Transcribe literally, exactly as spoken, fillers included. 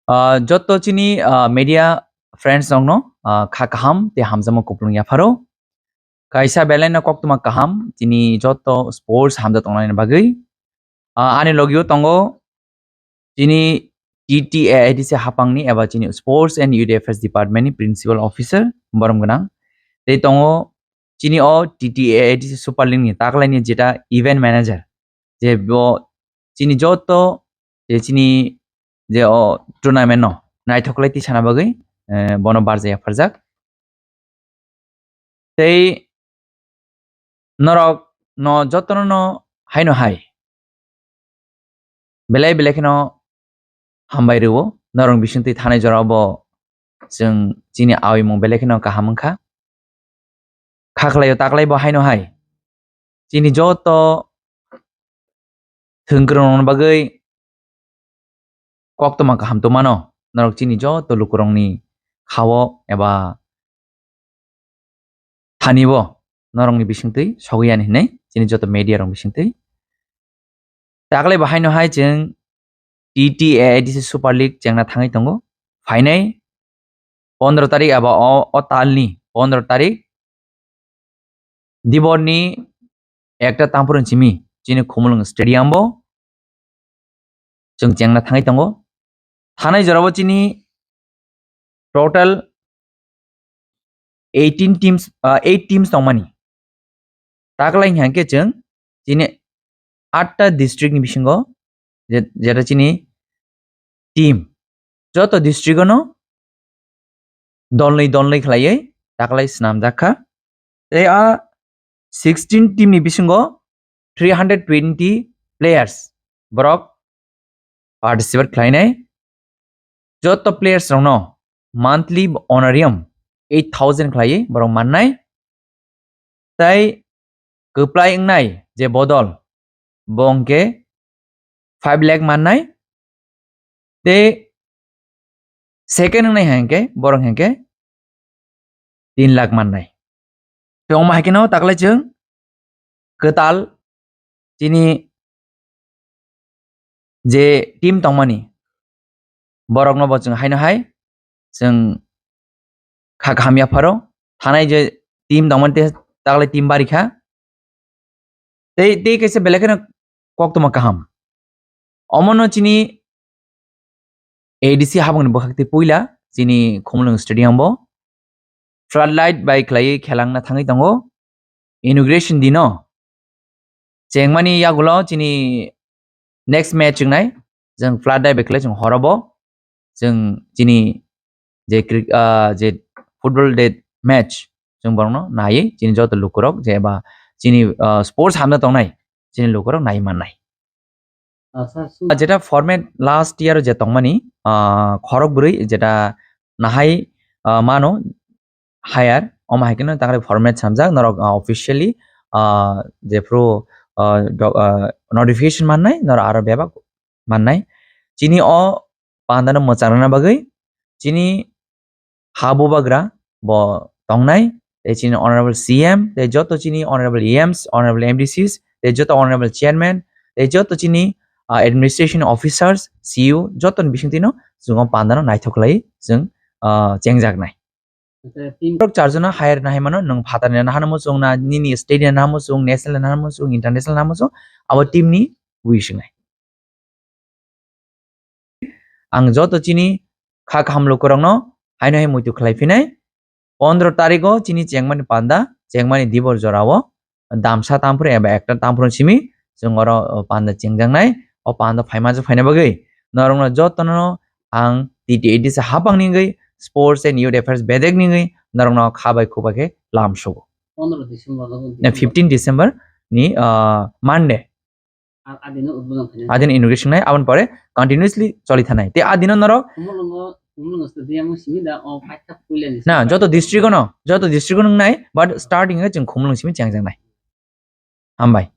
Ah, joto chini, ah, media friends rokno, ah, kha kaham tei hamjakma kupulung yapharo. Kaisa belai no koktwma kaham chini joto sports hamjak tongnani bagwi. Ah, ani logio tongo chini T T A A D C hapangni eba chini Sports and Youth Affairs Department ni Principal Officer borom gwnang. Tei tongo chini o T T A A D C Super League ni taklaini jeta event manager, je bo chini joto je chini je o tournament no naithok lai tisana bagwi, eh, bono barjak yapharjak. Tei norok no jotono no haino hai belai belai kheno hambai rwo. Norok bisingtwi thanai jora bo chwng chini awimung belai kheno kaham wngkha. Kha khlaio taklai bo haino hai chini joto thwngkwrwng rokni bagwi koktwma kaham tongmano, norok chini joto lukurokni khao eba thani bo norokni bisingtwi sogwi yani hinwi chini joto media rok bisingtwi. Taklai bo haino hai chwng T T A A D C Super League chengna thangwi tongo. Phainai pondro tarik eba o, o talni pondro tarik Diborni ekta tamphuru simi chini Khumulwng Stadium bo chwng chengna thangwi tongo. Thanai jorao chini total eighteen teams, ah, eight teams tongmani. Taklai hwnkhe chwng chini atta district ni bisingo je-, jeta chini team joto district ono dolnwi dolnwi khlaiwi taklai swnamjak kha. Tei a sixteen team ni bisingo three hundred twenty players borok participate khlainai. Joto players rokno monthly honorarium eight thousand khlaiwi borok mannai. Tai kwplai wngnai je bodol, bo hwnkhe five lakh mannai. Tei second wngnai hwnkhe borok hwnkhe tin lakh mannai. Tei omo hai kheno taklai chwng kwtal chini je team tongmani, borokno bo chwng haino hai chwng kha kaham yapharo. Thanai je team tongmani, tei taklai team bari kha. Tei, tei kaisa belai kheno koktwma kaham. Omono chini A D C habangni bwkhak tei puila chini Khumulwng Stadium bo floodlight bai khlaiwi khelangna thangwi tongo. Inauguration dino chengmani yagulo chini next match wngnai, chwng floodlight bai khlai chwng horobo chwng chini je cri-, ah, je football de match chwng borokno naiwi chini joto lukurok je eba chini, ah, sports hamna tongnai chini lukurok naiwi mannai. Ah, sir, sir. Ah, jeta format last year je tongmani, ah, khorok bwrwi jeta nahai, ah, mano hire, omo hai kheno tangri format samjak norok, ah, officially, ah, jephru, ah, do-, ah, notification mannai, norok aro bebak mannai. Chini o pandano mwchangrana bagwi chini ha bubagra bo tongnai, tei chini honorable C M, tei joto chini honorable E Ms, honorable M D Cs, tei joto honorable chairman, tei joto chini, ah, administration officers, C E O, jotoni bisingtwino chwng o pandano naithok khlai chwng, ah, chengjaknai. Borok charjona hire nahai mano, nwng phatarni nahano muchung na, nini state ni nahano muchung, national ni nahano muchung, international nahano muchung, abo team ni wish wngnai. Ang joto chini kha kaham lukurokno haino hai muitu khlai phinai. Pondro tarikgo chini chengmani panda, chengmani dibor jorao damsa tamphru eba ekta tamphru simi chwng oro, o, panda chengjaknai. O panda phaima je phaina bagwi norokno jotono ang T T A D C hapangni wngwi, Sports and Youth Affairs bedekni wngwi norokno kha bai khuba khe lam sugo. Pondro December no, fifteen December ni, ah, Monday. A-, adino udbodon khainai. Adino inauguration nai, aboni pore continuously choli thanai. Te adino norok Khumulwngo, Khumulwngo stadium simi da o paitha puilani. Na, joto district ono, joto district ono nai, but starting e chwng Khumulwng simi chengjaknai. Hambai.